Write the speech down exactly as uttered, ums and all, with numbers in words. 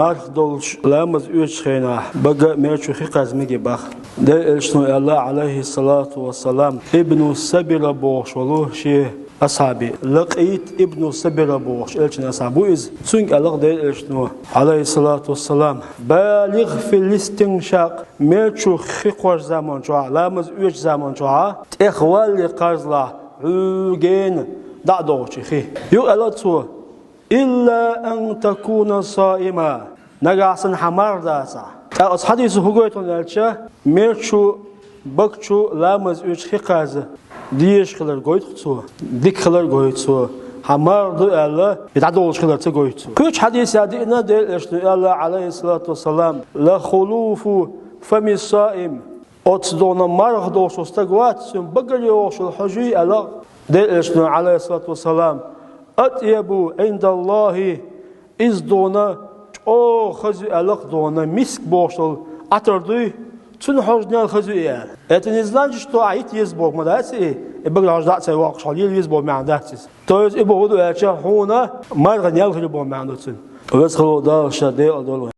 Марха долчу ламаз оьцучу хенахь бага мер чу хи кхарза мегий боху. Делан Элчано аьлла, Ӏалайхиссалату вассалам, Ибну Сабира бохуш волу шен асхьаби, Лакъит ибну Сабира бохуш Элчан асхьаб ву иза. Цуьнга аьлла Делан Элчано, Ӏалайхиссалату вассалам: «Балигъ фил истиншакъ, мер чу хи кхорзу заман чохь, ламаз оьцучу заман чохь, тӀехвалале кхарзалахь, хьуьгена дӀа а дохучу хи». Юха аьлла цо: «Илла ан такуна саима». Нагахь санна хьан марха дацахь. ТӀаккха оцу хьадисо хӀун гойту аьлча, мер чу, бага чу ламаз оьцучу хи кхарза дезаш хилар гойту цо, дика хилар гойту цо, хьан марха ду аьлла, и дӀадолуш хилар ца гойту цо. Кхечу хьадисехь диъна Делан Элчано аьлла, Ӏалайхиссалату вассалам: «Ла хулуфу фами саим». Оцу дона марха долуш волу стаг вац, цуьнан багара йогӀуш йолу хьожий аьлла Делан Элчано, Ӏалайхиссалату вассалам, атъябу Ӏиндаллахи, иза дона чӀогӀа хаза ю аьлла, дона миск бохуш долу Ӏатар дуй, цуьнан хьожанел хаза ю и аьлла. Это не значит, что ахь йита еза боху ма дац и, и багара хьожа дӀа а ца йоккхуш, хьо лела веза боху маьӀна дац иза. То есть и боху ду аьлча, хьуна марханел хир боху маьӀна ду цуьнан. Веза хилла Дала ша декъала долу.